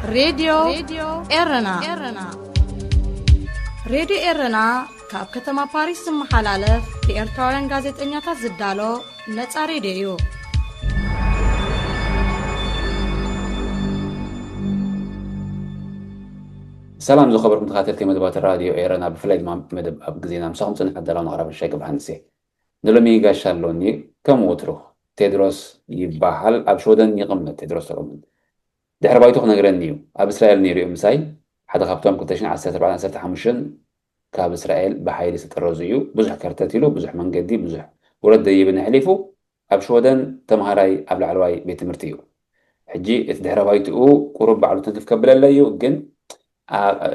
ሬድዮ ኤረና። ሬድዮ ኤረና ካብ ከተማ ፓሪስ ዝመሓላለፍ ብኤርትራውያን ጋዜጠኛታት ዝዳሎ ነጻ ሬድዮ እዩ። ሰላም ዝኸበርኩም ተኸታተልቲ መደባት ራድዮ ኤረና፣ ብፍላይ ድማ መደብ ኣብ ግዜና ምሳኹም ጽንሕ ኣዳላውን ኣቕራቢ ሻይ ገብረሃንስ እየ። ንሎሚ ጋሻ ኣሎኒ፣ ከም ወትሩ ቴድሮስ ይበሃል፣ ኣብ ሽወደን ይቕመጥ። ቴድሮስ ሰሎሞን ድሕሪ ባይቱ ክነግረኒ እዩ። ኣብ እስራኤል ነይሩ እዩ ምሳይ፣ ሓደ ካብቶም ክልተ ሽሕን ዓሰርተ ኣርባዕተን ዓሰርተ ሓሙሽተን ካብ እስራኤል ብሓይሊ ዝተጠረዙ እዩ። ብዙሕ ከርተት ኢሉ፣ ብዙሕ መንገዲ፣ ብዙሕ ውረድ ደይብን ኣሕሊፉ ኣብ ሽወደን ተምሃራይ ኣብ ላዕለዋይ ቤት ትምህርቲ እዩ። ሕጂ እቲ ድሕረ ባይትኡ ቁሩብ ባዕሉ ትንክፍ ከብለለይ እዩ፣ ግን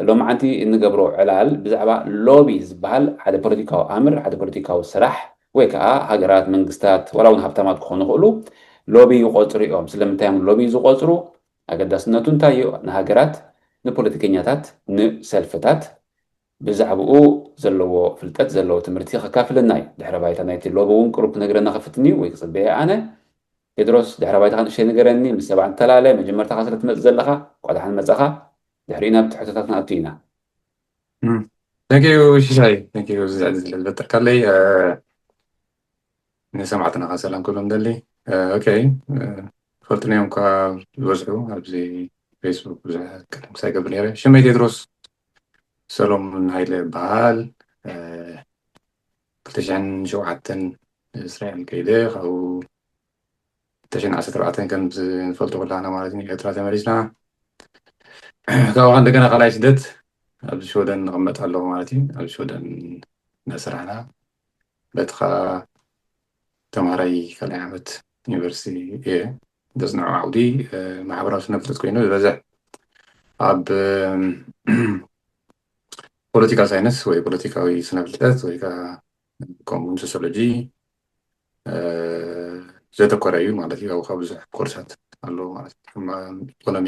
ሎማዓንቲ እንገብሮ ዕላል ብዛዕባ ሎቢ ዝበሃል ሓደ ፖለቲካዊ ኣምር፣ ሓደ ፖለቲካዊ ስራሕ ወይ ከዓ ሃገራት፣ መንግስታት፣ ዋላ እውን ሃብታማት ክኾኑ ይኽእሉ፣ ሎቢ ይቆፅሩ እዮም። ስለምንታይ እዮም ሎቢ ዝቆፅሩ? ኣገዳስነቱ እንታይ እዩ? ንሃገራት፣ ንፖለቲከኛታት፣ ንሰልፍታት ብዛዕባኡ ዘለዎ ፍልጠት ዘለዎ ትምህርቲ ከካፍለና እዩ። ድሕረ ባይታ ናይቲ ሎቢ እውን ቅሩብ ክነግረና ክፍትን እዩ ወይ ክፅበየ ኣነ። ቴድሮስ ድሕረ ባይታኻ ንእሽተይ ንገረኒ፣ ምስ ሰባት ንተላለ። መጀመርታኻ ስለ ትመፅእ ዘለኻ እንኳዕ ደሓን መፃኻ። ድሕሪኡ ናብቲ ሕቶታት ንኣቱ ኢና። Thank you ሽሻይ፣ thank you እዚ ዕድል ስለዝፈጠርካለይ። ንሰማዕትና ከ ሰላም ክብሎም ደሊ። ኦኬ፣ ፈልጥናዮም እኳ ዝበዝሑ ኣብዚ ፌስቡክ ብዙሕ ቅድም ክሳይ ገብር ነይረ። ሽመይ ቴድሮስ ሰሎሙን ሃይለ ይበሃል። ክልተ ሽሕን ሸውዓተን እስራኤል ከይደ፣ ካብኡ ክልተ ሽሕን ዓሰርተ ኣርባዕተን ከም ዝንፈልጦ ኩላና ማለት እዩ ኤርትራ ተመሊስና። ካብኡ እንደገና ካልኣይ ስደት ኣብዚ ሽወደን ንቕመጥ ኣለኹ ማለት እዩ። ኣብ ሽወደን እናሰራሕና በቲ ኸዓ ተምሃራይ ካልኣይ ዓመት ዩኒቨርሲቲ እየ። ዘጽንዖ ዓውዲ ማሕበራዊ ስነ ፍልጠት ኮይኑ ዝበዝሕ ኣብ ፖለቲካል ሳይንስ ወይ ፖለቲካዊ ስነ ፍልጠት ወይ ከዓ ከምኡ ሶሲዮሎጂ ዘተኮረ እዩ ማለት እዩ። ካብ ብዙሕ ኮርሳት ኣለዎ ማለት እዩ። ኢኮኖሚ፣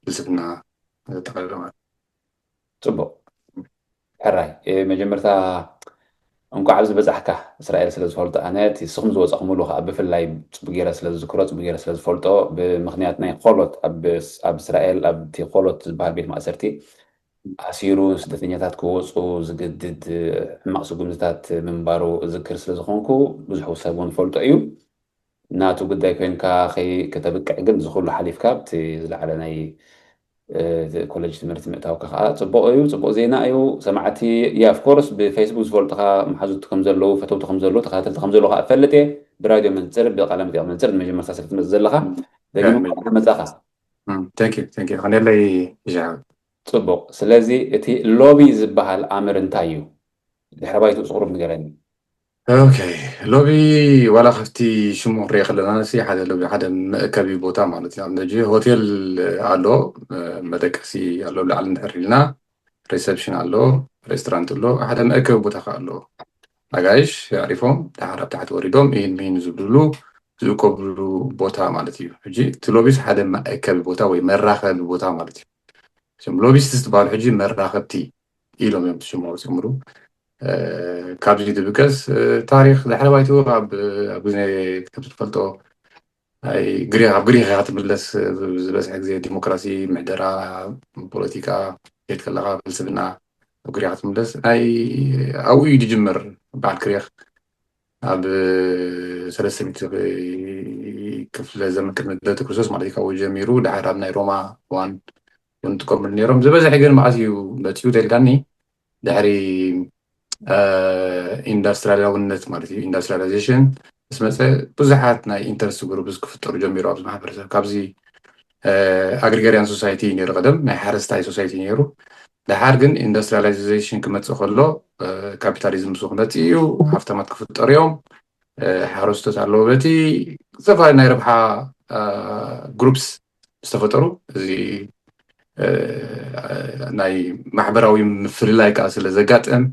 ፍልስፍና ዘጠቃለለ ማለት እዩ። ጽቡቅ። ሕራይ መጀመርታ እንኳዕ ኣብዚ በጻሕካ። እስራኤል ስለ ዝፈልጦ ኣነ እቲ ንስኹም ዝወጻኹምሉ ከዓ ብፍላይ ጽቡቅ ገይረ ስለ ዝዝክሮ፣ ጽቡቅ ገይረ ስለ ዝፈልጦ፣ ብምኽንያት ናይ ኮሎት ኣብ እስራኤል ኣብቲ ኮሎት ዝበሃል ቤት ማእሰርቲ ኣሲሩ ስደተኛታት ክወፁ ዝግድድ ሕማቕ ስጉምትታት ምንባሩ እዝክር ስለ ዝኾንኩ ብዙሕ ሰብ እውን ፈልጦ እዩ። ናቱ ጉዳይ ኮይንካ ከተብቅዕ ግን ዝኩሉ ሓሊፍካ ኣብቲ ዝለዓለ ናይ ኮሌጅ ትምህርቲ ምእታውካ ከዓ ፅቡቅ እዩ፣ ፅቡቅ ዜና እዩ። ሰማዕቲ ያ ኦፍኮርስ ብፌስቡክ ዝፈልጡካ መሓዙቲ ከም ዘለዉ፣ ፈተውቲ ከም ዘለዉ፣ ተከታተልቲ ከም ዘለዉ ከዓ እፈልጥ እየ። ብራድዮ መንፅር ብቃለ መጠይቅ መንፅር ንመጀመርታ ስለ ትመፅእ ዘለካ ደጊሙ መፃካ። ከንደለይ። ፅቡቅ። ስለዚ እቲ ሎቢ ዝበሃል ኣምር እንታይ እዩ? ድሕረ ባይትኡ ቁሩብ ንገረኒ። ኦኬ፣ ሎቢ ዋላ ካብቲ ሽሙ ክንሪኦ ከለና ሲ ሓደ ሎቢ ሓደ መእከቢ ቦታ ማለት እዩ። ኣብዚ ሆቴል ኣሎ፣ መደቀሲ ኣሎ፣ ላዕሊ እንድሕር ኢልና ሪሰፕሽን ኣሎ፣ ሬስቶራንት ኣሎ፣ ሓደ መእከቢ ቦታ ከዓ ኣሎ። ኣጋይሽ ኣሪፎም ደሓር ኣብ ታሕቲ ወሪዶም ኢን ሚን ዝብልሉ ዝእከብሉ ቦታ ማለት እዩ። ሕጂ እቲ ሎቢስ ሓደ መእከቢ ቦታ ወይ መራኸቢ ቦታ ማለት እዩ። እዞም ሎቢስት ዝበሃሉ ሕጂ መራኸብቲ ኢሎም እዮም ሽሙ ኣውፅኦምሉ። ካብዚ ዝብገስ ታሪክ ድሕረ ባይትኡ ኣብ ግዜ ከም ዝፈልጦ ኣብ ግሪክ ኢካ ክትምለስ ዝበዝሐ ግዜ ዲሞክራሲ፣ ምሕደራ፣ ፖለቲካ፣ ሄድ ከለካ ፍልስፍና ኣብ ግሪክ ኢካ ክትምለስ ናይ ኣብኡ እዩ ዝጅምር። በዓል ግሪክ ኣብ ሰለስተ ሚእቲ ክፍለ ዘመን ቅድሚ ልደተ ክርስቶስ ማለት እዩ ካብኡ ጀሚሩ ድሓር ኣብ ናይ ሮማ እዋን እውን ጥቀምሉ ነይሮም። ዝበዝሐ ግን መዓስ እዩ መፅኡ ተልካኒ ድሕሪ ኢንዳስትሪያላውነት ማለት እዩ ኢንዳስትሪያላይዜሽን ምስ መፀ ብዙሓት ናይ ኢንተረስት ግሩፕስ ክፍጠሩ ጀሚሩ ኣብዚ ማሕበረሰብ። ካብዚ ኣግሪገሪያን ሶሳይቲ ነይሩ ቀደም ናይ ሓረስታይ ሶሳይቲ ነይሩ። ድሓር ግን ኢንዳስትሪያላይዜሽን ክመፅእ ከሎ ካፒታሊዝም ምስ ክመፅእ እዩ። ሃፍታማት ክፍጠሩ እዮም። ሓረስቶት ኣለዉ በቲ ዝተፈላለዩ ናይ ረብሓ ግሩፕስ ዝተፈጠሩ እዚ ናይ ማሕበራዊ ምፍልላይ ከዓ ስለ ዘጋጥም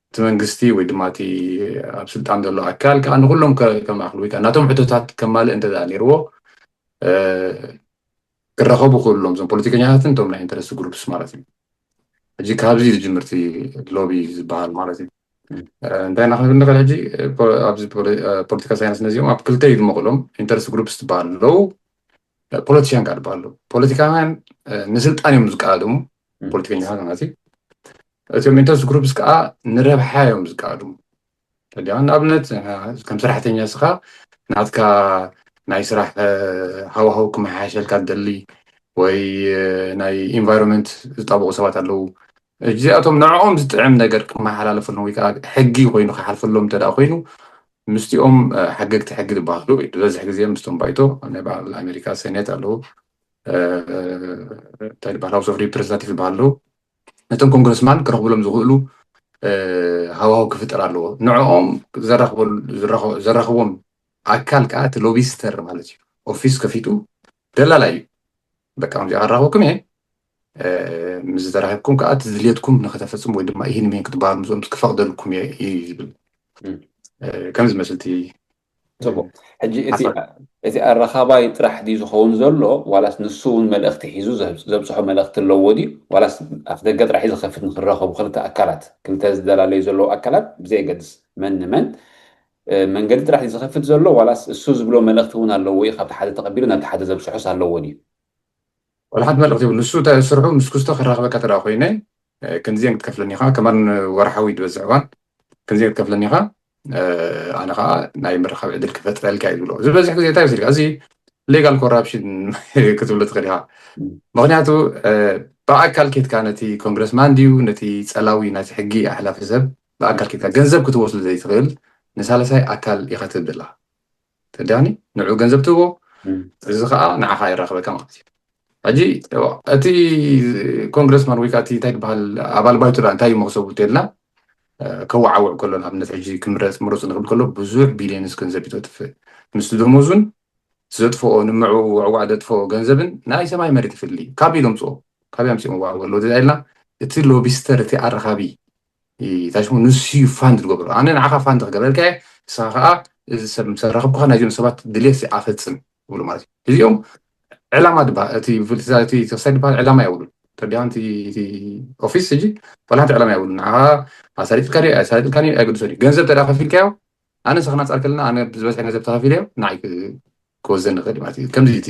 እቲ መንግስቲ ወይ ድማ እቲ ኣብ ስልጣን ዘሎ ኣካል ከዓ ንኩሎም ከማእክል ወይ ከዓ ናቶም ሕቶታት ከማልእ እንተ ነይርዎ ክራኸቡ ክእሎም እዞም ፖለቲከኛታትን እቶም ናይ ኢንተረስት ግሩፕስ ማለት እዩ። ሕጂ ካብዚ ዝጅምርቲ ሎቢ ዝበሃል ማለት እዩ። እንታይ ኢና ክንብል ንኽእል ሕጂ ኣብዚ ፖለቲካ ሳይንስ ነዚኦም ኣብ ክልተ ይድመቑሎም ኢንተረስት ግሩፕስ ዝበሃል ኣለዉ። ፖለቲሽያን ከዓ ዝበሃሉ ፖለቲካውያን ንስልጣን እዮም ዝቀዳደሙ። ፖለቲከኛታት ማለት እዩ። እቶም ኢንተረስት ግሩፕስ ከዓ ንረብሓ እዮም ዝቀዳደሙ። ንኣብነት ከም ሰራሕተኛ እስኻ ናትካ ናይ ስራሕ ሃዋህው ክመሓየሸልካ ትደሊ ወይ ናይ ኢንቫይሮንመንት ዝጣበቑ ሰባት ኣለዉ። እዚኣቶም ንዕኦም ዝጥዕም ነገር ክመሓላለፈሎም ወይ ከዓ ሕጊ ኮይኑ ክሓልፈሎም እንተ ኮይኑ ምስቲኦም ሓገግቲ ሕጊ ዝበሃሉ ዝበዝሕ ግዜ ምስቶም ባይቶ ኣብ ናይ በዓል ኣሜሪካ ሴኔት ኣለዉ፣ እንታይ ዝበሃል ሃውስ ኦፍ ሪፕሬዘንታቲቭ ዝበሃል ኣለዉ። ነቶም ኮንግረስማን ክረኽብሎም ዝኽእሉ ሃዋሁ ክፍጠር ኣለዎ። ንዕኦም ዘራኽቦም ኣካል ከዓ እቲ ሎቢስተር ማለት እዩ። ኦፊስ ከፊጡ ደላላ እዩ። በቃ ከምዚ ኣራኽበኩም እየ፣ ምስ ዝተራኸብኩም ከዓ እቲ ድልየትኩም ንኸተፈፅሙ ወይ ድማ ይህን ምሂን ክትበሃሉ ምስኦም ክፈቕደልኩም እየ እዩ ዝብል። ከምዚ መስልቲ ፅቡቅ። ሕጂ እቲ ኣረኻባይ ጥራሕ ድዩ ዝኸውን ዘሎ ዋላስ ንሱ እውን መልእኽቲ ሒዙ ዘብፅሖ መልእኽቲ ኣለዎ ድዩ ዋላስ ኣፍ ደገ ጥራሕ እዩ ዝኸፍት ንክረኸቡ ክልተ ኣካላት ክልተ ዝደላለዩ ዘለዉ ኣካላት ብዘየገድስ መን ንመን መንገዲ ጥራሕ ድዩ ዝኸፍት ዘሎ ዋላስ እሱ ዝብሎ መልእኽቲ እውን ኣለዎ እዩ ካብቲ ሓደ ተቐቢሉ ናብቲ ሓደ ዘብፅሖስ ኣለዎ ድዩ? ወላ ሓንቲ መልእኽቲ ይብሉ ንሱ ስርሑ ምስ ክስቶ ክራኽበካ ተዳ ኮይነ ክንዚን ክትከፍለኒ ኢኻ ከማን ወርሓዊ ዝበዝሕ እዋን ክንዚን ክትከፍለኒ ኢኻ ኣነ ከዓ ናይ ምርኻብ ዕድል ክፈጥረልካ እዩ ዝብሎ ዝበዝሕ ግዜ እንታይ ይወስድካ እዚ ሌጋል ኮራፕሽን ክትብሎ ትኽእል ኢኻ። ምክንያቱ ብኣካል ኬትካ ነቲ ኮንግረስማን ድዩ ነቲ ፀላዊ ናቲ ሕጊ ኣሕላፊ ሰብ ብኣካል ኬትካ ገንዘብ ክትወስዱ ዘይትኽእል ንሳለሳይ ኣካል ኢኻ ትብል ኣለኻ። ተዳኒ ንዑ ገንዘብ ትህቦ እዚ ከዓ ንዓኻ ይራኽበካ ማለት እዩ። ሕጂ እቲ ኮንግረስማን ወይ ከዓ እንታይ ትበሃል ኣባል ባይቶ እንታይ እዩ መክሰቡ ተልና ከዋዓውዕ ከሎ ንኣብነት ሕጂ ክምረፅ ምረፁ ንክብል ከሎ ብዙሕ ቢልዮንስ ገንዘብ ይተጥፍእ ምስ ደሞዙን ዘጥፍኦ ንምዕዋዕዋዕ ዘጥፍኦ ገንዘብን ናይ ሰማይ መሬት ይፍሊ ካብ ኢሎም ፅኦ ካብ ኣምፅኦም ዋዕወ ኣሎ ኢልና እቲ ሎቢስተር እቲ ኣረኻቢ ታሽሙ ንሱ እዩ ፋንድ ዝገብሮ ኣነ ንዓኻ ፋንድ ክገብረልካ ንስኻ ከዓ እዚ ሰብ ምስ ኣራኸብኩኻ ናይዚኦም ሰባት ድልየት ኣፈፅም ይብሉ ማለት እዩ። እዚኦም ዕላማ ዝበሃል እቲ ክሳይ ዝበሃል ዕላማ የብሉን። ተዲኣ ኦፊስ ሕጂ ዋላ ሓንቲ ዕላማ የብሉን። ንዓኻ ኣሳሊጥካ ድዩ ኣሳሊጥካ ድዩ ኣይገድሶ ድዩ ገንዘብ ተዳ ከፊልካዮ ኣነ ንስኻ ናፃር ከለና ኣነ ዝበዝሐ ገንዘብ ተኸፊለዮ ንዓይ ክወስደኒ ይኽእል ማለት እዩ። ከምዚ እቲ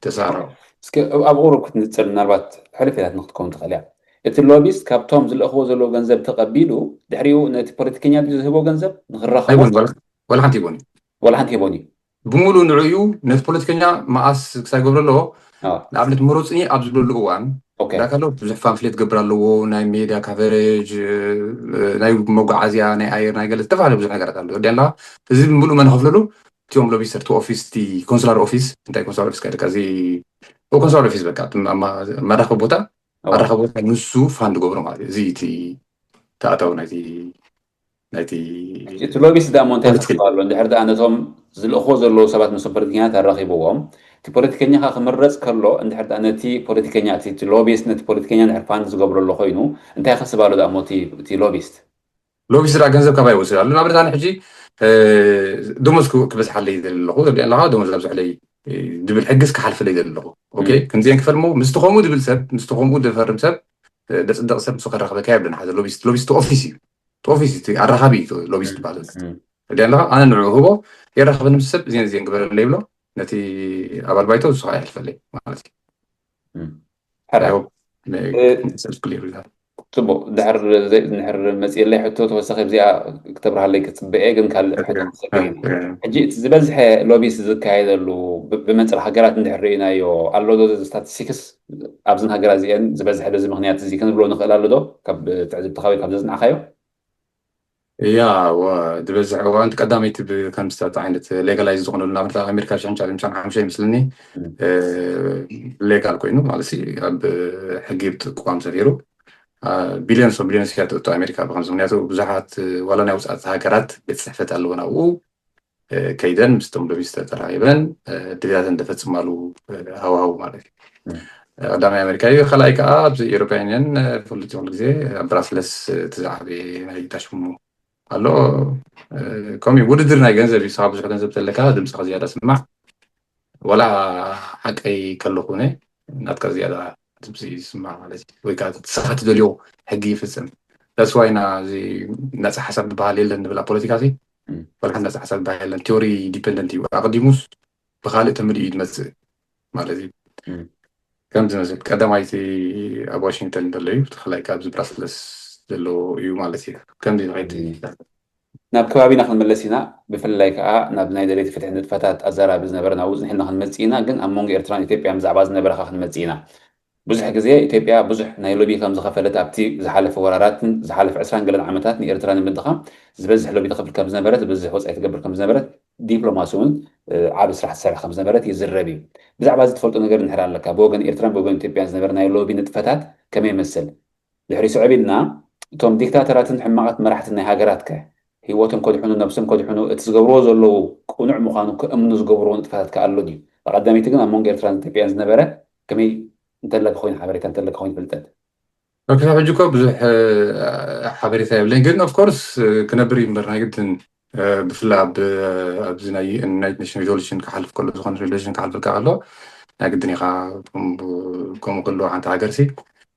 ተሳዕሮ እስኪ ኣብ ቁሩብ ክትንፅር ምናልባት ሕልፍ ኢላትኒ ክትከውን ትኽእል እያ። እቲ ሎቢስት ካብቶም ዝልእኽዎ ዘለዉ ገንዘብ ተቐቢሉ ድሕሪኡ ነቲ ፖለቲከኛ ድዩ ዝህቦ ገንዘብ ንኽራኸቦ ኣይቦን ወላ ወላ ሓንቲ ይቦን እዩ። ወላ ሓንቲ ይቦን እዩ። ብምሉእ ንዑ እዩ ነቲ ፖለቲከኛ መኣስ ክሳይ ገብረ ኣለዎ። ንኣብነት መሮፅኒ ኣብ ዝብለሉ እዋን ዳካሎ ብዙሕ ፋንፍሌት ገብር ኣለዎ ናይ ሜድያ ካቨሬጅ ናይ መጓዓዝያ ናይ ኣየር ናይ ገለ ዝተፈላለዩ ብዙሕ ነገራት ኣሎ ወዲያ ኣለካ እዚ ብምሉእ መን ከፍለሉ እቲኦም ሎቢስተር እቲ ኦፊስ እቲ ኮንስላር ኦፊስ እንታይ ኮንስላር ኦፊስ ካይደካ እዚ ኮንስላር ኦፊስ በቃ መራኸቢ ቦታ መራኸቢ ቦታ ንሱ ፋንድ ገብሮ ማለት እዩ። እዚ እቲ ተኣታዊ ናይቲ ናይቲ እቲ ሎቢስ ዳ ሞ እንታይ ተኽባ ኣሎ እንድሕር ዳ ነቶም ዝልእኽዎ ዘለዉ ሰባት ምስም ፖለቲከኛት ኣራኺብዎም እቲ ፖለቲከኛ ካ ክምረፅ ከሎ እንድሕር ዳ ነቲ ፖለቲከኛ እቲ ሎቢስ ነቲ ፖለቲከኛ እንድሕር ፋንድ ዝገብሮ ኣሎ ኮይኑ እንታይ ከስብ ኣሎ ዳ ሞ እቲ ሎቢስት ሎቢ ስድራ ገንዘብ ካባይ ይወስድ ኣሎ። ንኣብነት ኣነ ሕጂ ደሞዝ ክበዝሓለይ ይደሊ ኣለኹ። ትሪኦ ኣለኻ ደሞዝ ኣብዝሐለይ ዝብል ሕግስ ክሓልፈለይ ይደሊ ኣለኹ። ኦኬ፣ ከምዚአን ክፈልሞ ምስቲ ከምኡ ዝብል ሰብ፣ ምስቲ ከምኡ ዝፈርም ሰብ፣ ዘፅድቕ ሰብ ንሱ ከራኽበካ የብልን። ሓደ ሎቢስት፣ ሎቢስት ኦፊስ እዩ። እቲ ኦፊስ እቲ ኣራኻቢ እዩ ሎቢስት ዝበሃል። ትሪኦ ኣለኻ ኣነ ንዕኡ ህቦ የራኽበኒ ምስ ሰብ እዚአን እዚአን ግበረለይ ይብሎ። ነቲ ኣባል ባይቶ ንሱ ከዓ የሕልፈለይ ማለት እዩ። ፅቡቅ ድሕር መፅየለይ ሕቶ ተወሳኺ ብዚኣ ክተብርሃለይ ክፅበ እየ ግን ካልእ ሕጂ እቲ ዝበዝሐ ሎቢስ ዝካየደሉ ብመንፅር ሃገራት እንድሕር ርኢናዮ ኣሎ ዶ ስታቲስቲክስ ኣብዝን ሃገራት እዚአን ዝበዝሐ በዚ ምክንያት እዚ ክንብሎ ንኽእል ኣሎ ዶ ካብ ትዕዝብትኻ ወይ ካብ ዘፅናዕካዮ ያ ዝበዝሕ እዋን እቲ ቀዳመይቲ ከምስታት ዓይነት ሌጋላይዝ ዝኾነሉ ናብ ኣሜሪካ ሽሕን ቻልን ምሻን ሓሙሽተ ይመስልኒ ሌጋል ኮይኑ ማለት ኣብ ሕጊ ብጥቋም ሰፊሩ ቢልዮንስ ቢልዮንስ እያ ተእቶ ኣሜሪካ ብከምዚ ምክንያቱ ብዙሓት ዋላ ናይ ውፅኣት ሃገራት ቤት ፅሕፈት ኣለዎ ናብኡ ከይደን ምስቶም ሎቢስተ ተራኺበን ድልያተን ተፈፅማሉ ሃዋሃው ማለት እዩ። ቀዳማይ ኣሜሪካ እዩ። ካልኣይ ከዓ ኣብዚ ኤሮፓ ዩኒየን ፍሉጥ ኩሉ ግዜ ኣብ ብራስለስ እቲ ዝዓበየ ናይ ታሽሙ ኣሎ። ከምኡ ውድድር ናይ ገንዘብ እዩ። ስኻ ብዙሕ ገንዘብ ተለካ ድምፅኻ ዝያዳ ስማዕ። ዋላ ሓቀይ ከለኹ ነ ናትካ ዝያዳ ድምፂ ይስማዕ ማለት እዩ። ወይ ከዓ ንስኻ ትደልዮ ሕጊ ይፍፅም። That's why ና እዚ ነፃ ሓሳብ ዝበሃል የለን ንብል ኣብ ፖለቲካ ሲ ዋላ ሓንቲ ነፃ ሓሳብ ዝበሃል የለን። ቲዮሪ ዲፐንደንት እዩ። ኣቐዲሙስ ብኻልእ ተምልኡ እዩ ዝመፅእ። ማለት እዩ። ከምዚ ዝመስል ቀዳማይቲ ኣብ ዋሽንግተን ዘሎ እዩ፣ ብተኸላይ ኣብዚ ብራስለስ ዘለዎ እዩ ማለት እዩ። ከምዚ ዝኸይድ ናብ ከባቢና ክንመለስ ኢና። ብፍላይ ከዓ ናብ ናይ ደለይቲ ፍትሒ ንጥፈታት ኣዘራቢ ዝነበረ ናብኡ ፅኒሕና ክንመፅእ ኢና። ግን ኣብ መንጎ ኤርትራን ኢትዮጵያን ብዛዕባ ዝነበረኻ ክንመፅእ ኢና። ብዙሕ ግዜ ኢትዮጵያ ብዙሕ ናይ ሎቢ ከም ዝኸፈለት ኣብቲ ዝሓለፈ ወራራትን ዝሓለፈ ዕስራን ገለን ዓመታት ንኤርትራ ንምድኻም ዝበዝሕ ሎቢ ትኸፍል ከም ዝነበረት፣ ዝበዝሕ ወፃኢ ትገብር ከም ዝነበረት፣ ዲፕሎማሲ እውን ዓብ ስራሕ ትሰርሕ ከም ዝነበረት ይዝረብ እዩ። ብዛዕባ እዚ ትፈልጦ ነገር እንድሕር ኣለካ፣ ብወገን ኤርትራን ብወገን ኢትዮጵያን ዝነበረ ናይ ሎቢ ንጥፈታት ከመይ ይመስል? ድሕሪ ስዕብ ኢልና እቶም ዲክታተራትን ሕማቓት መራሕትን ናይ ሃገራትከ ህይወቶም ከድሕኑ ነብሶም ከድሕኑ እቲ ዝገብርዎ ዘለዉ ቅኑዕ ምዃኑ ክእምኑ ዝገብርዎ ንጥፈታት ከ ኣሎ ድዩ? ብቐዳመይቲ ግን ኣብ መንጎ ኤርትራን ኢትዮጵያን ዝነበረ ከመይ እንተለካ ኮይኑ ሓበሬታ እንተለካ ኮይኑ ፍልጠት ክሳብ ሕጂ እኮ ብዙሕ ሓበሬታ የብለኝ፣ ግን ኦፍኮርስ ክነብር እዩ እምበር ናይ ግድን ብፍላይ ኣብዚ ናይ ዩናይትድ ኔሽን ሪዞሉሽን ክሓልፍ ከሎ ዝኾነ ሪዞሉሽን ክሓልፈካ ከሎ ናይ ግድን ኢኻ። ከምኡ ከሎ ሓንቲ ሃገር ሲ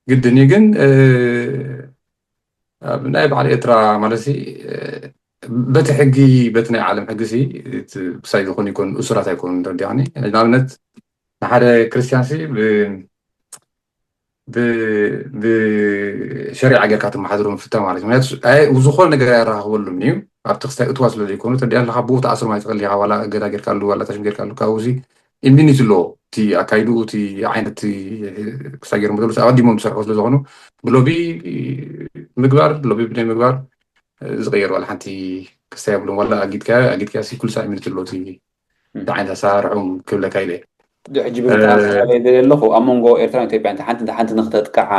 ግድን እዩ። ግን ኣብ ናይ በዓል ኤርትራ ማለት ሲ በቲ ሕጊ በቲ ናይ ዓለም ሕጊ ሲ ክሳይ ዝኾኑ ይኮኑ እሱራት ኣይኮኑ። ተረዲኣኒ? ንኣብነት ንሓደ ክርስቲያን ሲ ብሸሪዓ ጌርካ ትመሓድሮ ምፍታ ማለት እዩ። ምክንያቱ ዝኾነ ነገር ኣያራኽበሉን እዩ። ኣብቲ ክስታይ እትዋ ስለ ዘይኮኑ ተዲኣ ኣለካ ብኡ ተኣስሮም ኣይትኽእል ኢኻ። ዋላ እገዳ ጌርካሉ ዋላ ታሽም ጌርካሉ ካብኡ ሲ ኢሚኒቲ ኣለዎ። እቲ ኣካይድኡ እቲ ዓይነት ክስታይ ገይሮም ዘለዉ ኣቐዲሞም ዝሰርሑ ስለ ዝኾኑ ብሎቢ ምግባር ሎቢ ብናይ ምግባር ዝቕየር ዋላ ሓንቲ ክስታይ የብሉን። ዋላ ኣጊድካ ኣጊድካ ሲ ኩልሳ ኢሚኒቲ ኣለዎ እቲ እንታይ ዓይነት ኣሰራርሖም ክብለካ ኢለ ሕጂ ብምትኣለ ኣለኹ ኣብ መንጎ ኤርትራን ኢትዮጵያን ሓንቲ ሓንቲ ንክተጥቅዓ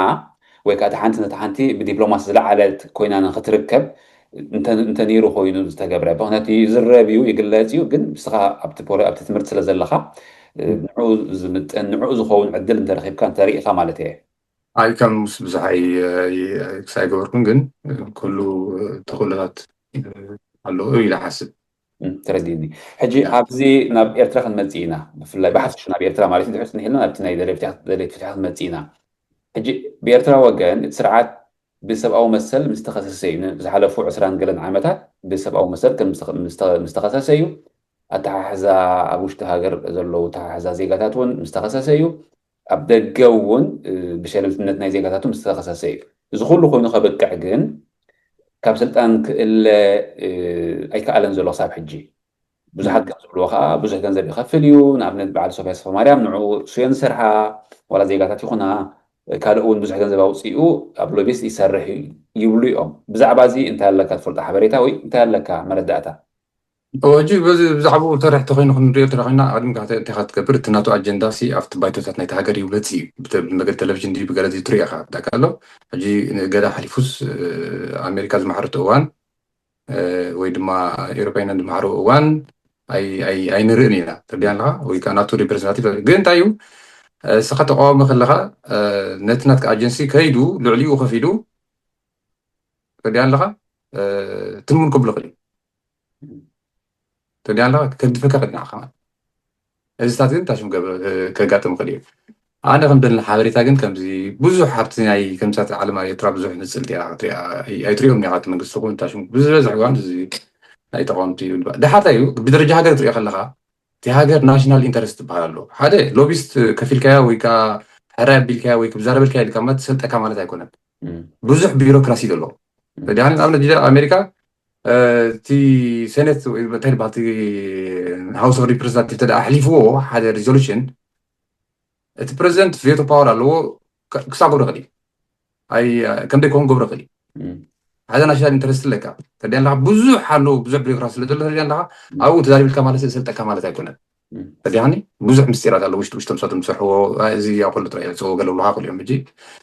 ወይ ከዓ ሓንቲ ነቲ ሓንቲ ብዲፕሎማሲ ዝለዓለት ኮይና ንክትርከብ እንተነይሩ ኮይኑ ዝተገብረ ምክንያቱ ይዝረብ እዩ ይግለፅ እዩ። ግን ንስኻ ኣብቲ ትምህርቲ ስለ ዘለኻ ንዕኡ ዝምጥን ንዕኡ ዝኸውን ዕድል እንተረኪብካ እንተርኢኻ ማለት እየ። ኣይ ከም ምስ ብዙሕ ኣይክሳይ ገበርኩን ግን ኩሉ ተኽእሎታት ኣለዎ ኢለ ሓስብ። ተረዲኒ። ሕጂ ኣብዚ ናብ ኤርትራ ክንመጽእ ኢና፣ ብፍላይ ብሓፈሻ ናብ ኤርትራ ማለት እዩ። ድሕሪ ጽኒሕልና ናብቲ ናይ ደለይቲ ፍትሒ ክንመጽእ ኢና። ሕጂ ብኤርትራ ወገን እቲ ስርዓት ብሰብኣዊ መሰል ምስ ተኸሰሰ እዩ። ዝሓለፉ ዕስራን ገለን ዓመታት ብሰብኣዊ መሰል ከም ምስ ተኸሰሰ እዩ። ኣተሓሕዛ ኣብ ውሽጢ ሃገር ዘለዉ ኣተሓሕዛ ዜጋታት እውን ምስ ተኸሰሰ እዩ። ኣብ ደገ እውን ብሸለልትነት ናይ ዜጋታቱ ምስ ተኸሰሰ እዩ። እዚ ኩሉ ኮይኑ ከብቅዕ ግን ካብ ስልጣን ክእለ ኣይከኣለን ዘሎ ክሳብ ሕጂ። ብዙሓት ከም ዝብልዎ ከዓ ብዙሕ ገንዘብ ይኸፍል እዩ። ንኣብነት በዓል ሶፍያ ሰፈማርያም ንዑ ስዮን ዝሰርሓ ዋላ ዜጋታት ይኹና ካልእ እውን ብዙሕ ገንዘብ ኣውፅኡ ኣብ ሎቢስ ይሰርሕ ይብሉ እዮም። ብዛዕባ እዚ እንታይ ኣለካ ትፈልጦ ሓበሬታ ወይ እንታይ ኣለካ መረዳእታ? ሕጂ በዚ ብዛዕባኡ ተርሕ ተኮይኑ ክንሪኦ እንተዳ ኮይና ኣቀዲምካ እንታይ ኢካ ትገብር? እቲ ናቱ ኣጀንዳ ሲ ኣብቲ ባይቶታት ናይቲ ሃገር እዩ መጽእ እዩ። ብመገዲ ቴሌቪዥን ድዩ ብገለ ትሪኦ ኢካ ብዳካ ኣሎ። ሕጂ ንገዳ ሓሊፉስ ኣሜሪካ ዝመሓረቶ እዋን ወይ ድማ ኤሮፓይናን ዝመሓረዎ እዋን ኣይንርእን ኢና። ተርዲያ ኣለካ ወይ ከዓ ናቱ ሪፕሬዘንታቲቭ ግን እንታይ እዩ እስኻ ተቃዋሚ ከለካ ነቲ ናትካ ኣጀንሲ ከይዱ ልዕሊኡ ከፊዱ ተርዲያ ኣለካ ትልሙን ከብሎ ክእል ተርዲያ ኣለካ ከግድፈካ ክእል ንዓኻ ማለት እዚታት ግን ታሽም ከጋጥም ክእል እዩ። ኣነ ከም ደልና ሓበሬታ ግን ከምዚ ብዙሕ ኣብቲ ናይ ከምሳት ዓለም ኣብ ኤርትራ ብዙሕ ንፅልቲ ኣይትሪኦም ኒካ እቲ መንግስቲ ኹን ታሽም ብዝበዝሕ እዋን እዚ ናይ ተቃወምቲ እዩ። ድሓታ እዩ ብደረጃ ሃገር ትሪኦ ከለካ እቲ ሃገር ናሽናል ኢንተረስት ትበሃል ኣሎ። ሓደ ሎቢስት ከፊልካያ ወይ ከዓ ሕራይ ኣቢልካያ ወይ ክብዛረበልካያ ኢልካ ማለት ሰልጠካ ማለት ኣይኮነን። ብዙሕ ቢሮክራሲ ዘሎ ዳኒ ንኣብነት ጀ ኣሜሪካ እቲ ሴኔት እንታይ ዝበሃል ሃውስ ኦፍ ሪፕሬዘንታቲቭ ተደ ኣሕሊፍዎ ሓደ ሪዞሉሽን እቲ ፕሬዚደንት ቬቶ ፓወር ኣለዎ ክሳብ ገብረ ክእል ከምደይ ከውን ገብረ ክእል ሓደ ናሽናል ኢንተረስት ኣለካ ተዲያ ኣለካ ብዙሕ ኣለዎ ብዙሕ ቢሮክራሲ ስለ ዘሎ ተዲያ ኣለካ ኣብኡ ተዛሪብልካ ማለት ሰልጠካ ማለት ኣይኮነን ተዲያኒ ብዙሕ ምስጢራት ኣሎ ውሽጢ ውሽጦም ሳቶም ዝሰርሕዎ እዚ ያው ከሉ ጥራይ የዕፅዎ ገለ ብልሃ ክልኦም ሕጂ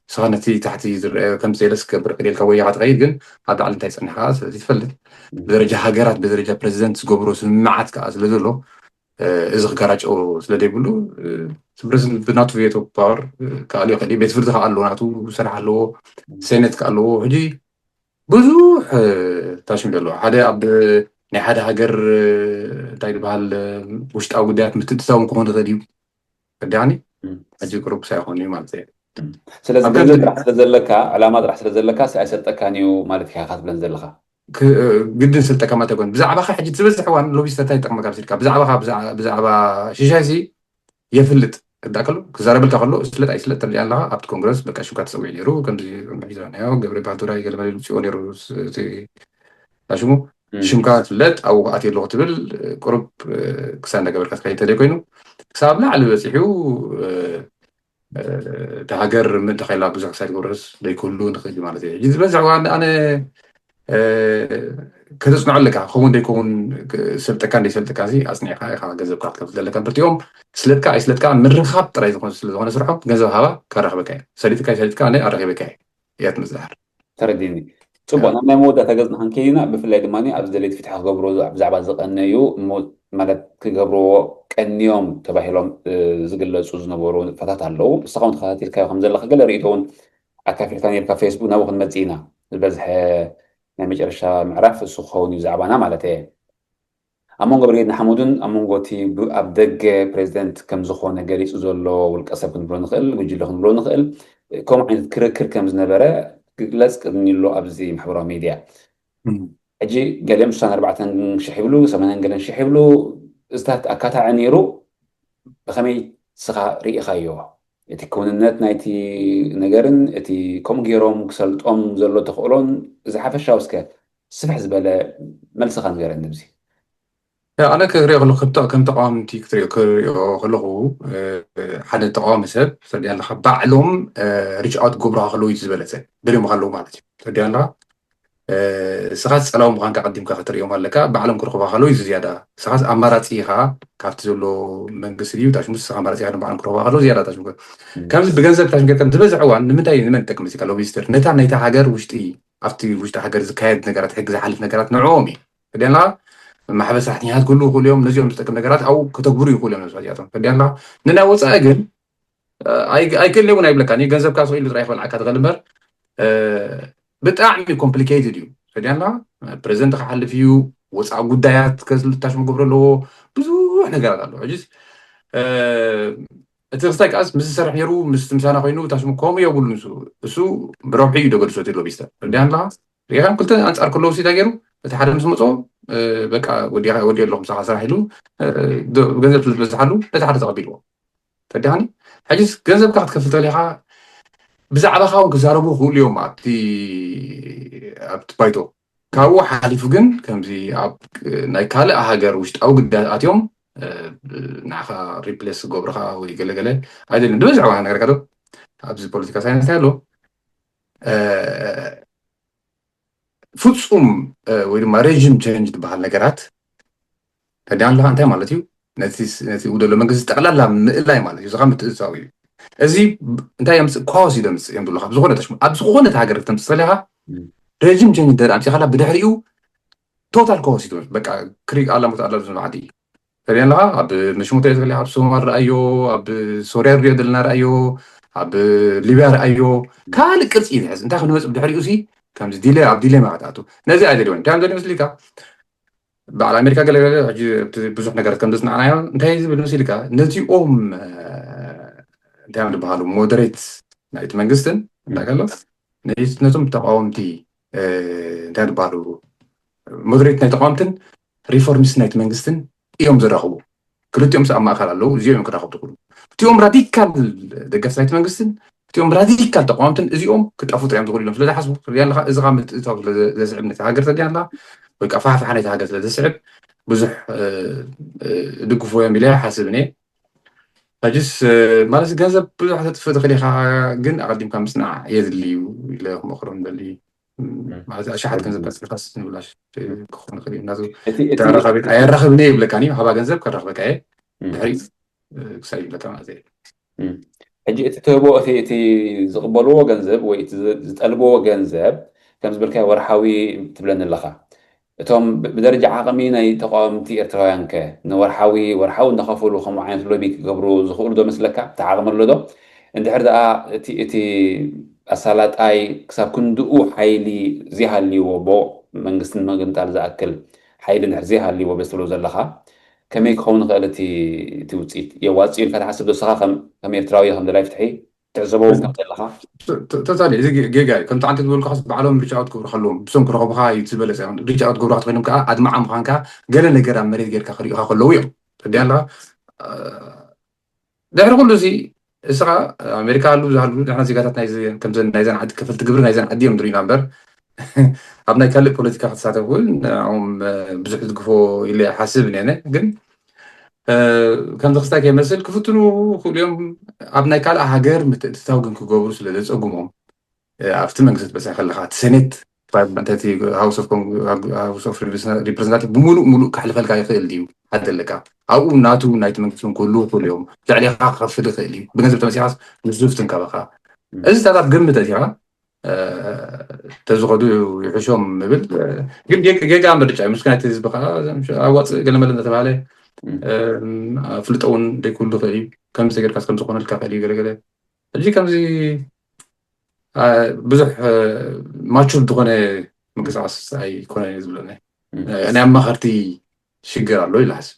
ንስኻ ነቲ ታሕቲ ዝረአ ከም ዘየለስ ክገብር ክደልካ ወይ ኢኻ ትኸይድ ግን ኣብ ላዕሊ እንታይ ፀኒሕካ ስለዚ ትፈልጥ ብደረጃ ሃገራት ብደረጃ ፕሬዚደንት ዝገብሮ ስምምዓት ከዓ ስለ ዘሎ እዚ ክጋራጨው ስለ ዘይብሉ ፕሬዚደንት ብናቱ ቬቶ ፓወር ክኣልዮ ክእል ቤት ፍርዲ ከዓ ኣለዎ ናቱ ስራሕ ኣለዎ ሴኔት ከዓ ኣለዎ ሕጂ ብዙሕ ታሽም ዘሎ ሓደ ኣብ ናይ ሓደ ሃገር እንታይ ዝበሃል ውሽጣዊ ጉዳያት ምትእትታውን ክኾን ይኽእል እዩ። ከዳኒ ሕጂ ቅሩብ ክሳይ ይኾን እዩ ማለት እዩ። ስለዚ ገንዘብ ጥራሕ ስለ ዘለካ ዕላማ ጥራሕ ስለ ዘለካ ኣይሰልጠካን እዩ ማለት ኢካ ክትብለን ዘለካ። ግድን ሰልጠካ ማለት ኣይኮን ብዛዕባካ ሕጂ ዝበዝሕ እዋን ሎቢስታት እንታይ ይጠቅመካ ብስልካ ብዛዕባካ ብዛዕባ ሽሻይሲ የፍልጥ ክዳ ከሎ ክዛረበልካ ከሎ ስለጥ ኣይስለጥ ተሪኣ ኣለካ ኣብቲ ኮንግረስ በቃ ሽምካ ተፀዊዑ ነይሩ። ከምዚ ሒዝናዮ ገብረ ባቱራይ ገለመለ ይውፅኦ ነይሩ። እቲ ሽሙ ሽምካ ፍለጥ ኣብኡ ኣትየ ኣለኹ ትብል ቁሩብ ክሳብ እንዳገበርካ ትኸይድ ተለይ ኮይኑ ክሳብ ላዕሊ በፂሑ እቲ ሃገር ምእንቲ ከይላ ብዙሕ ክሳይ ትገብረስ ዘይክህሉ ንኽእል ማለት እዩ። ሕጂ ዝበዝሕ እዋን ኣነ ከተፅንዖ ኣለካ ክኸውን ዘይከውን ሰልጠካ እንደይሰልጠካ ሲ ኣፅኒዕካ ኢካ ገንዘብካ ክትከፍል ዘለካ ብርቲኦም ስለጥካ ኣይስለጥካ ምርኻብ ጥራይ ዝኾነ ስለዝኾነ ስርሖም ገንዘብ ሃባ ከራኽበካ እዩ። ሰሊጥካ ኣይሰሊጥካ ኣነ ኣራኺበካ እየ እያ ትመፅዳሕር። ተረዲኒ። ፅቡቅ ናብ ናይ መወዳእታ ገፅና ክንከይድ ኢና። ብፍላይ ድማ ኣብዚ ደለይቲ ፍትሒ ክገብርዎ ብዛዕባ ዝቀነዩ ማለት ክገብርዎ ቀንዮም ተባሂሎም ዝግለፁ ዝነበሩ ንጥፈታት ኣለዉ። ንስኻ እውን ተኸታቲልካዮ ከም ዘለካ ገለ ርእይቶ እውን ኣካፊልካ ነርካ ፌስቡክ ናብኡ ክንመፅእ ኢና። ዝበዝሐ ናይ መጨረሻ ምዕራፍ እሱ ክኸውን እዩ ብዛዕባና ማለት እየ። ኣብ መንጎ ብርጌድ ንሓመዱን ኣብ መንጎ እቲ ኣብ ደገ ፕሬዚደንት ከም ዝኾነ ገሊፁ ዘሎ ውልቀ ሰብ ክንብሎ ንኽእል፣ ጉጅለ ክንብሎ ንኽእል፣ ከምኡ ዓይነት ክርክር ከም ዝነበረ ክግለፅ ቅድሚ ኣሎ ኣብዚ ማሕበራዊ ሚድያ። ሕጂ ገሊኦም ስሳን ኣርባዕተን ሽሕ ይብሉ፣ ሰማንያን ገለን ሽሕ ይብሉ፣ እዚታት ኣካታዒ ነይሩ። ብኸመይ ንስኻ ርኢኻዮ? እቲ ክውንነት ናይቲ ነገርን እቲ ከምኡ ገይሮም ክሰልጦም ዘሎ ተኽእሎን እዚ ሓፈሻዊ እስከ ስፍሕ ዝበለ መልስኻ ንገረኒ ብዚ። ኣነ ክሪኦ ከለኩ ከም ተቃዋምቲ ክትሪኦ ክሪኦ ከለኩ ሓደ ተቃዋሚ ሰብ ተዲኣ ኣለካ ባዕሎም ሪች ኣውት ክገብሩካ ከለዉ እዩ ዝበለፀ ደልዮም ኣለዉ ማለት እዩ ተዲኣ ኣለካ ስኻ ፀላዊ ምዃንካ ቀዲምካ ክትሪኦም ኣለካ ባዕሎም ክረኽባ ከለዉ እዩ ዝያዳ ስኻስ ኣማራፂ ኢኻ ካብቲ ዘሎ መንግስቲ ድዩ ታሽሙ ስኻ ኣማራፂ ኢኻ ባዕሎም ክረኽባ ከለዉ ዝያዳ ታሽሙ ከምዚ ብገንዘብ ታሽሙ ጌርካ ዝበዝሕ እዋን ንምንታይ ንመን ጠቅም ሲካ ሎቢስተር ነታ ናይታ ሃገር ውሽጢ ኣብቲ ውሽጢ ሃገር ዝካየድ ነገራት ሕጊ ዝሓልፍ ነገራት ንዕኦም እዩ ፈዲያና ማሕበር ሰራሕተኛታት ክህልዉ ይኽእሉ እዮም ነዚኦም ዝጠቅም ነገራት ኣብኡ ከተግብሩ ይኽእሉ እዮም ነብሳት እዚኣቶም ፈዲያና ንናይ ወፃኢ ግን ኣይክእል እውን ኣይብለካ ገንዘብካ ስኢሉ ጥራይ ክበልዓካ ትኽእል እምበር ብጣዕሚ ኮምፕሊኬትድ እዩ ፈዲያና ፕሬዚደንት ክሓልፍ እዩ ወፃኢ ጉዳያት ከዝልታሽ መገብሮ ኣለዎ ብዙሕ ነገራት ኣለዎ ሕጅስ እቲ ክስታይ ከዓስ ምስ ዝሰርሕ ነይሩ ምስ ምሳና ኮይኑ ታሽሙ ከምኡ የብሉ ንሱ እሱ ብረብሒ እዩ ደገድሶ ቴሎ ቢስተር እንዲያ ኣለካ ሪኢኻም ክልተ ኣንፃር ከለዉ ሲታ ገይሩ እቲ ሓደ ምስ መፅኦ በቃ ወዲኻ ወዲ ኣለኹ ምሳኻ ስራሕ ኢሉ ገንዘብ ስለ ዝበዝሓሉ ነቲ ሓደ ተቐቢልዎ ተዲኻኒ ሕጂስ ገንዘብካ ክትከፍል ተሊኻ ብዛዕባኻ እውን ክዛረቡ ክኽእሉ እዮም ኣብቲ ኣብቲ ባይቶ ካብኡ ሓሊፉ ግን ከምዚ ኣብ ናይ ካልእ ሃገር ውሽጣዊ ግዳያት ኣትዮም ንዓኻ ሪፕሌስ ክገብሩኻ ወይ ገለገለ ኣይደልን ዝበዝሕ ዋና ነገር ካዶ ኣብዚ ፖለቲካ ሳይንስ እንታይ ኣሎ ፍፁም ወይ ድማ ሬጅም ቸንጅ ዝበሃል ነገራት ተዳን ኣለካ እንታይ ማለት እዩ ነቲ ውደሎ መንግስቲ ጠቅላላ ምእላይ ማለት እዩ ዝካ ምትእዛው እዩ እዚ እንታይ የምፅእ ካዎስ እዩ ደምፅእ እዮም ዝብሉካ ብዝኮነ ተሽሙ ኣብ ዝኾነት ሃገር ክተምፅእ ተለካ ረጅም ቸንጅ እንተ ኣምፂኻላ ብድሕሪኡ ቶታል ካዎስ እዩ በቃ ክሪክ ኣላ ሞት ኣላ ዝብሉ ዓዲ እዩ ተሪኦ ኣለካ ኣብ መሽሙተ እዩ ተፈሊካ ኣብ ሶማል ረኣዮ ኣብ ሶርያ ንሪኦ ዘለና ረኣዮ ኣብ ሊብያ ረኣዮ ካልእ ቅርፂ እዩ ዝሕዝ እንታይ ክንመፅእ ብድሕሪኡ ሲ ከምዚ ዲለ ኣብ ዲሌማ ክትኣቱ ነዚ ኣይደልዮን እንታይ ደልዮ መስሊካ በዓል ኣሜሪካ ገለገለ ሕጂ እቲ ብዙሕ ነገራት ከም ዘጽናዕናዮ እንታይ ዝብል መሲልካ ነዚኦም እንታይ ዝበሃሉ ሞደሬት ናይቲ መንግስትን እንታይ ከሎ ነቶም ተቃወምቲ እንታይ ዝበሃሉ ሞደሬት ናይ ተቃወምትን ሪፎርሚስት ናይቲ መንግስትን እዮም ዝራኽቡ ክልቲኦም ኣብ ማእከል ኣለዉ እዚኦም እዮም ክራኸቡ ትኽእሉ እቲኦም ራዲካል ደገፍቲ ናይቲ መንግስትን እቲኦም ራዲካል ተቃወምትን እዚኦም ክጠፉ ጥሪዮም ዝኽእሉ ኢሎም ስለ ዝሓስቡ ትሪኦ ኣለካ እዚ ካብ ምትእታው ስለ ዘስዕብ ነቲ ሃገር ተዲኣ ኣለካ ወይ ከዓ ፋሕፋሕ ናይቲ ሃገር ስለ ዘስዕብ ብዙሕ ድግፎ እዮም ኢለ ሓስብ እኔ ሕጅስ ማለት ገንዘብ ብዙሕ ተጥፍእ ትኽእል ኢኻ ግን ኣቀዲምካ ምፅናዕ የድሊ እዩ ኢለ ክመክሮም ደሊ ማለት ኣሻሓት ገንዘብ ከስልካስ ንብላሽ ክኾን ይኽእል እዩ እናቱ ተራኻቤት ኣየራኽብኒ ይብለካኒ ሃባ ገንዘብ ከራኽበካ እየ ድሕሪ ክሳይ ይብለካ ማለት እዩ ሕጂ እቲ ትህቦ እቲ እቲ ዝቕበልዎ ገንዘብ ወይ እቲ ዝጠልብዎ ገንዘብ ከም ዝበልካዮ ወርሓዊ ትብለኒ ኣለኻ እቶም ብደረጃ ዓቕሚ ናይ ተቃወምቲ ኤርትራውያን ከ ንወርሓዊ ወርሓዊ እንዳኸፈሉ ከምኡ ዓይነት ሎቢ ክገብሩ ዝኽእሉ ዶ መስለካ እቲ ዓቕሚ ኣሎ ዶ እንድሕር ደኣ እቲ እቲ ኣሳላጣይ ክሳብ ክንድኡ ሓይሊ ዘይሃልይዎ ቦ መንግስቲ ንምግምጣል ዝኣክል ሓይሊ እንድሕር ዘይሃልይዎ በዚ ትብሎ ዘለኻ ከመይ ክኸውን ይኽእል እቲ እቲ ውፅኢት የዋፅእ ኢልካ ትሓስብ ዶ ንስኻ ከም ኤርትራዊ ከም ደላይ ፍትሒ ትዕዘበው ከም ዘለኻ ተታሊ እዚ ጌጋ እዩ ከምቲ ዓንተ ዝበልካስ ባዕሎም ሪች ኣውት ክብሩ ከለዎም ብሶም ክረኸቡካ እዩ ዝበለፀ ሪች ኣውት ክብሩካ ተኮይኖም ከዓ ኣድማዓ ምዃንካ ገለ ነገር ኣብ መሬት ጌርካ ክሪኡካ ከለዉ እዮም ተዲያ ኣለካ ድሕሪ ኩሉ እዚ እስኻ ኣሜሪካ ኣሉ ዝሃሉ ንሕና ዜጋታት ናይዚ ከምዘን ናይዘን ዓዲ ከፈልቲ ግብሪ ናይዘን ዓዲ እዮም ዝርዩና እምበር ኣብ ናይ ካልእ ፖለቲካ ክትሳተፍ እውን ንዕኦም ብዙሕ ዝድግፎ ኢለ ሓስብ እኔነ። ግን ከምዚ ክስታይ ከይመስል ክፍትኑ ክእሉ እዮም። ኣብ ናይ ካልእ ሃገር ምትእትታው ግን ክገብሩ ስለ ዘፀጉሞም ኣብቲ መንግስቲ ትበፅሕ ከለካ እቲ ሴኔት ሃውስ ኦፍ ሪፕሬዘንታቲቭ ብምሉእ ሙሉእ ከሕልፈልካ ይኽእል ድዩ? ሓደ ኣለካ ኣብኡ ናቱ ናይቲ መንግስቲ እውን ክህሉ ይኽእሉ እዮም። ልዕሌካ ክኸፍል ይኽእል እዩ። ብገንዘብ ተመሲኻስ ንሱ ፍትንከበካ እዚ ታታት ግምት እቲኻ ተዝኸዱ ይሕሾም ምብል ግን ጌጋ ምርጫ እዩ። ምስኪን ናይቲ ህዝቢ ከዓ ኣዋፅእ ገለመለ እናተባሃለ ፍልጦ እውን ደይክህሉ ይኽእል እዩ። ከምዚ ተገርካስ ከምዚ ክኾነልካ ይኽእል እዩ ገለገለ ሕጂ ከምዚ ብዙሕ ማቹር ዝኾነ ምንቅስቃስ ኣይኮነን እዩ ዝብለኒ። ናይ ኣማኸርቲ ሽግር ኣሎ ኢለ ሓስብ።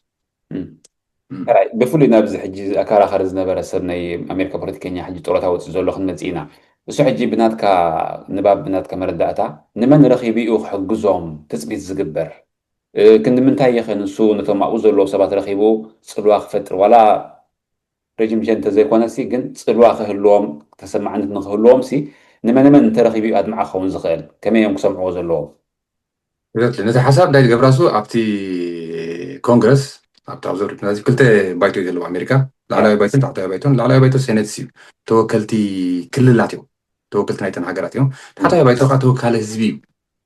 ብፍሉይ ናብዚ ሕጂ ኣከራኻሪ ዝነበረ ሰብ ናይ ኣሜሪካ ፖለቲከኛ ሕጂ ጡረታ ወፂኡ ዘሎ ክንመፅእ ኢና። እሱ ሕጂ ብናትካ ንባብ ብናትካ መረዳእታ ንመን ረኺቡ እዩ ክሕግዞም ትፅቢት ዝግበር? ክንዲ ምንታይ ይኸ ንሱ ነቶም ኣብኡ ዘለዉ ሰባት ረኺቡ ፅልዋ ክፈጥር ዋላ ረጅም ጀን እንተዘይኮነሲ ግን ፅልዋ ክህልዎም ተሰማዕነት ንክህልዎም ሲ ንመንመን እንተረኺቡ እዩ ኣድማዒ ክኸውን ዝኽእል? ከመይ እዮም ክሰምዕዎ ዘለዎም? ነቲ ሓሳብ እንታይ ዝገብራ እሱ ኣብቲ ኮንግረስ ኣብቲ ኣብ ዘውሪ ክልተ ባይቶ እዩ ዘለዎ ኣሜሪካ ላዕላዊ ባይቶን ታሕታዊ ባይቶን ላዕላዊ ባይቶ ሴኔት እዩ ተወከልቲ ክልላት እዮም ተወከልቲ ናይተን ሃገራት እዮም ታሕታዊ ባይቶ ከዓ ተወካሊ ህዝቢ እዩ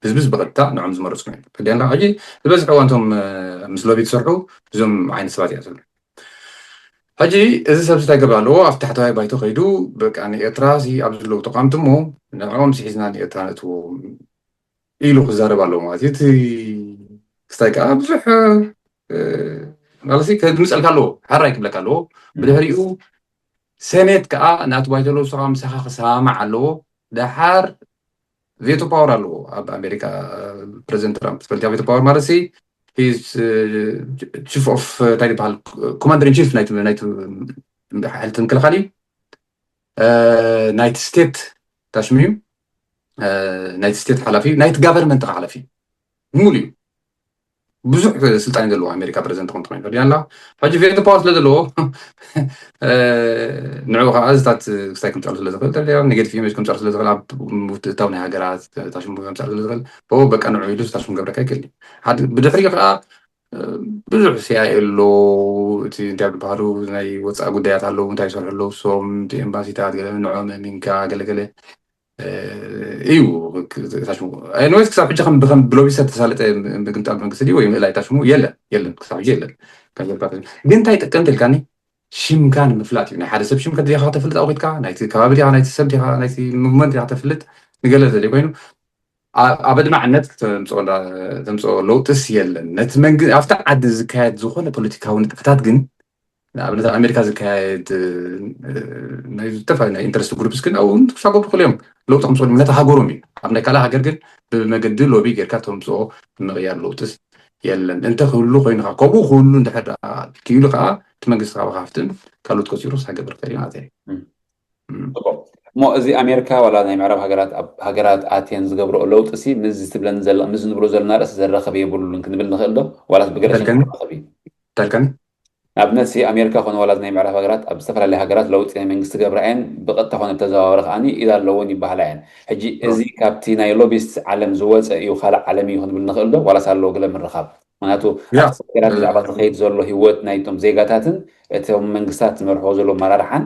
ህዝቢ ብቐጥታ ንዖም ዝመረፅኩም እዮም ሕዲና ሕጂ ዝበዝሑ እዋንቶም ምስ ሎቢ ትሰርሑ እዞም ዓይነት ሰባት እያ ዘሎ ሕጂ እዚ ሰብ እንታይ ገብር ኣለዎ ኣብ ታሕተዋይ ባይቶ ከይዱ በቃ ንኤርትራ ኣብ ዘለዉ ተቋምቲ እሞ ንዕኦም ስሒዝና ንኤርትራ ነእትዎም ኢሉ ክዛረብ ኣለዎ ማለት እዩ። እቲ ክስታይ ከዓ ብዙሕ ማለት ከድምፀልካ ኣለዎ ሓራይ ክብለካ ኣለዎ ብድሕሪኡ ሴኔት ከዓ ናቲ ባይቶ ኣለዉ ስኻ ምሳኻ ክሰማማዕ ኣለዎ ደሓር ቬቶ ፓወር ኣለዎ ኣብ ኣሜሪካ ፕሬዚደንት ትራምፕ ትፈልጥ ቬቶ ፓወር ማለት ቺፍ ኦፍ እንታይ ዝበሃል ኮማንደር ኢን ቺፍ ናይቲ ሓይልቲ ምክልኻል እዩ ናይቲ ስቴት ታሽሙ እዩ ናይቲ ስቴት ሓላፊ እዩ ናይቲ ጋቨርንመንት ሓላፊ እዩ ሙሉ እዩ ብዙሕ ስልጣን ዘለዎ ኣሜሪካ ፕሬዚደንት ኮንት ኮይኑ ፈዲያ ኣላ ሕጂ ቬቶ ፓወር ስለ ዘለዎ ንዕኡ ከዓ እዚታት ክስታይ ከምፅኣሉ ስለ ዝኽእል ተሪያ ኔጌቲቭ ኢሜጅ ከምፅኣሉ ስለ ዝኽእል ኣብ ምትእታው ናይ ሃገራት ታሽሙ ከምፅኣሉ ስለ ዝኽእል በቃ ንዕኡ ኢሉ ታሽሙ ገብረካ ይክእል ሓደ ብድሕሪ ከዓ ብዙሕ ሲኣይ ኣሎ እቲ እንታይ ዝበሃሉ ናይ ወፃኢ ጉዳያት ኣለዉ እንታይ ይሰርሑ ኣለዉ ሶም እቲ ኤምባሲታት ገለ ንዖም ኣሚንካ ገለገለ እዩ ታሽሙ ኤኒዌይስ ክሳብ ሕጂ ከም ብከም ብሎቢሰት ተሳለጠ ምግምጣል መንግስቲ ድዩ ወይ ምእላይ ታሽሙ የለን የለን ክሳብ ሕጂ የለን ግን እንታይ ጠቀምቲ ኢልካኒ ሽምካ ንምፍላጥ እዩ ናይ ሓደ ሰብ ሽም ከድኻ ተፍልጥ ኣውኪትካ ናይቲ ከባቢ ዲኻ ናይቲ ሰብ ዲኻ ናይቲ ሙቭመንት ዲኻ ተፍልጥ ንገለ ዘለ ኮይኑ ኣብ ኣድማዕነት ተምፅኦ ለውጥስ የለን ነቲ መንግስቲ ኣብቲ ዓዲ ዝካየድ ዝኾነ ፖለቲካዊ ንጥፈታት ግን ንኣብነት ኣብ ኣሜሪካ ዝካየድ ናይ ዝተፈላለዩ ናይ ኢንተረስት ግሩፕስ ግን ኣብኡ ክሳጎቡ ክእል እዮም ለውጢ ከምፅኡ ነቲ ሃገሮም እዩ ኣብ ናይ ካልእ ሃገር ግን ብመገዲ ሎቢ ጌርካ ተምፅኦ ንምቕያር ለውጥስ የለን እንተ ክህሉ ኮይኑካ ከምኡ ክህሉ እንድሕር ክኢሉ ከዓ እቲ መንግስቲ ካብ ሃፍትን ካልኦት ቆፂሩ ክሳገብር ክእል ማለት እዩ እሞ እዚ ኣሜሪካ ዋላ ናይ ምዕራብ ሃገራት ኣብ ሃገራት ኣትየን ዝገብረኦ ለውጢ ሲ ምዚ ትብለን ዘለ ምዚ ንብሎ ዘለና ርእሲ ዘራኸብ የብሉን ክንብል ንኽእል ዶ ዋላስ ብገለ ሸ ተልከኒ ኣብነት ሲ ኣሜሪካ ኮነ ዋላ ናይ ምዕራብ ሃገራት ኣብ ዝተፈላለየ ሃገራት ለውጢ ናይ መንግስቲ ገብራ እየን ብቐጥታ ኮነ ብተዘዋወረ ከዓኒ ኢድ ኣለውን ይበሃላ እየን ሕጂ እዚ ካብቲ ናይ ሎቢስት ዓለም ዝወፀ እዩ ካልእ ዓለም እዩ ክንብል ንኽእል ዶ ዋላስ ኣለዎ ገለ ምርኻብ ምክንያቱ ኣብቲ ሃገራት ብዛዕባ ዝኸይድ ዘሎ ህይወት ናይቶም ዜጋታትን እቶም መንግስታት ዝመርሕዎ ዘሎ መራርሓን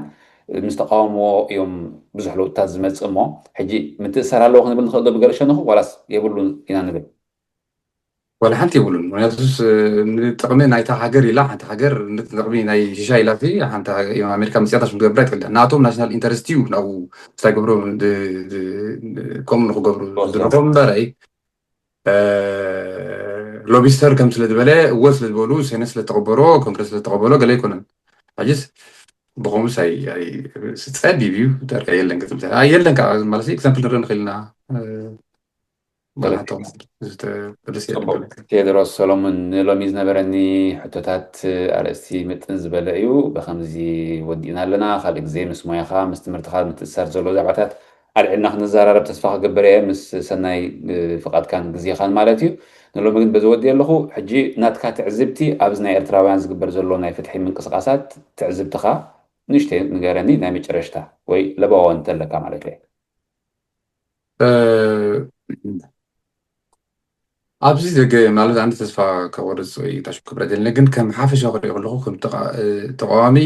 ምስ ተቃወምዎ እዮም ብዙሕ ለውጥታት ዝመፅእ እሞ ሕጂ ምትእሰር ኣለዎ ክንብል ንኽእል ዶ ብገለ ሸነኹ ዋላስ የብሉን ኢና ንብል ዋላ ሓንቲ የብሉን ምክንያቱስ ንጥቕሚ ናይታ ሃገር ኢላ ሓንቲ ሃገር ንጥቕሚ ናይ ሽሻ ኢላ ሓንቲ ኣሜሪካ መፅያታ ሽም ትገብራ ይትክእል ናቶም ናሽናል ኢንተረስት እዩ ናብኡ ስታይ ገብሮ ከምኡ ንክገብሩ ዝድረኾም እምበረይ ሎቢስተር ከም ስለ ዝበለ እወ ስለ ዝበሉ ሴነ ስለተቀበሎ ኮንግረስ ስለተቀበሎ ገለ ኣይኮነን ሕጅስ ብኸምስ ጸቢብ እዩ ዳርጋ የለን ክትብል የለን ካ ማለት ኤግዛምፕል ንርኢ ንኽእል ኢና ቴድሮስ ሰሎሙን ንሎሚ ዝነበረኒ ሕቶታት ኣርእስቲ ምጥን ዝበለ እዩ ብከምዚ ወዲእና ኣለና ካልእ ግዜ ምስ ሞያኻ ምስ ትምህርትኻ ምትእሳር ዘሎ ዛዕባታት ኣልዒልና ክንዘራረብ ተስፋ ክገብር እየ ምስ ሰናይ ፍቓድካን ግዜኻን ማለት እዩ ንሎሚ ግን በዚ ወዲ ኣለኹ ሕጂ ናትካ ትዕዝብቲ ኣብዚ ናይ ኤርትራውያን ዝግበር ዘሎ ናይ ፍትሒ ምንቅስቃሳት ትዕዝብትኻ ንእሽተይ ንገረኒ፣ ናይ መጨረሽታ ወይ ለበዋ እንተለካ ማለት እየ። ኣብዚ ዘገ ማለት ኣንድ ተስፋ ከቆርፅ ወይ ታሽ ክብረት የለ ግን ከም ሓፈሻ ክሪኦ ከለኹ ከም ተቃዋሚ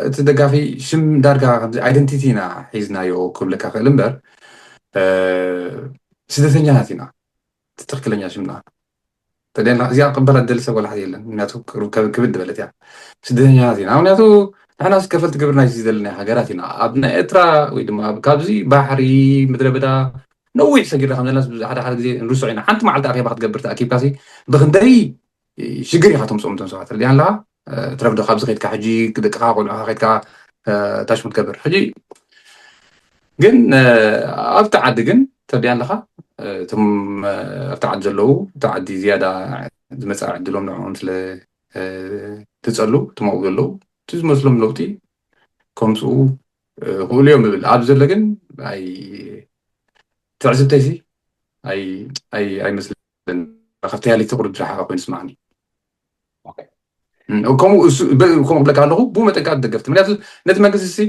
እቲ ደጋፊ ሽም ዳርጋ ከምዚ ኣይደንቲቲ ኢና ሒዝናዮ ክብለካ ክእል እምበር ስደተኛታት ኢና። ትክክለኛ ሽምና ተደና እዚኣ ቅበላ ደሊ ሰብ ወላ የለን። ምክንያቱ ክብድ በለት እያ ስደተኛታት ኢና። ምክንያቱ ንሕና ከፈልቲ ግብሪ ናይ ዘለና ሃገራት ኢና። ኣብ ናይ ኤርትራ ወይ ድማ ካብዚ ባሕሪ ምድረ በዳ ነዊሕ ሰጊርና ከም ዘለና ሓደ ሓደ ግዜ ንርሶ ኢና። ሓንቲ መዓልቲ ኣኼባ ክትገብር ተኣኪብካሲ ብክንደይ ሽግር ኢኻ ተምፅኦም እቶም ሰባት ርድያ ኣለካ። ትረፍዶ ካብዚ ከድካ ሕጂ ደቅኻ ቆልዑካ ከድካ ታሽሙ ትገብር ሕጂ ግን ኣብቲ ዓዲ ግን ተርድያ ኣለካ። እቶም ኣብቲ ዓዲ ዘለዉ እቲ ዓዲ ዝያዳ ዝመፅእ ዕድሎም ንዕኦም ስለ ትፀሉ ትመው ዘለዉ እቲ ዝመስሎም ለውጢ ከምፅኡ ክእሉ እዮም ይብል ኣብ ዘሎ ግን ትዕዝብተይሲ ኣይመስልን። ካብቲ ያሊቲ ቁርብ ዝረሓቐ ኮይኑ ስማዕኒ። ከምኡ ክብለካ ኣለኹ ብኡ መጠን ከዓ ደገፍቲ ምክንያቱ ነቲ መንግስቲ ሲ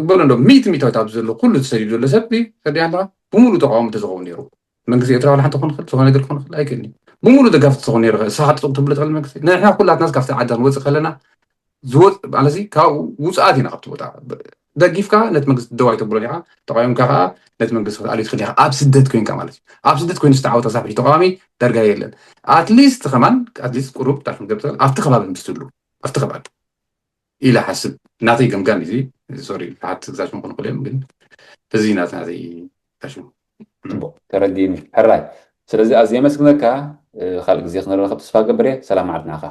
በሎ እንዶ ሚእቲ ሚእታዊት ኣብዚ ዘሎ ኩሉ ተሰዲዱ ዘሎ ሰብ ተሪያ ኣለካ ብምሉእ ተቃውሞ ተዝኸውን ነይሩ መንግስቲ ኤርትራ ዋላ ሓንቲ ክኾን ይኽእል ዝኾነ ነገር ክኾን ይኽእል ኣይክእልን እዩ ብምሉእ ደጋፍቲ ዝኸውን ነይሩ ንስኻ ጥጡቕ ትብሎ ትኽእል መንግስቲ ንሕና ኩላትና ካብቲ ዓዲ ክንወፅእ ከለና ዝወፅ ማለት ካብኡ ውፅኣት ኢና ካብቲ ቦታ ደጊፍካ ነቲ መንግስቲ ደው ኣይተብሎን ኢኻ ተቃዊምካ ከዓ ነቲ መንግስቲ ክትኣልዩ ትኽእል ኢኻ ኣብ ስደት ኮይንካ ማለት እዩ ኣብ ስደት ኮይኑ ዝተዓወተ ሳብ ሕጂ ተቃዋሚ ዳርጋ የለን ኣትሊስት ከማን ኣትሊስት ቁሩብ ዳሽን ገብተል ኣብቲ ከባቢ ምስትሉ ኣብቲ ከባቢ ኢለ ሓስብ ናተይ ገምጋም እዚ ሶሪ ሓት ግዛሽን ክኾን ክእል እዮም ግን እዚ ናት ናተይ ጋሽን ፅቡቅ ተረዲእኒ ሕራይ ስለዚ ኣዝየ የመስግነካ ካልእ ግዜ ክንረኸብ ተስፋ ገብር እየ ሰላም መዓልቲ ንዓኻ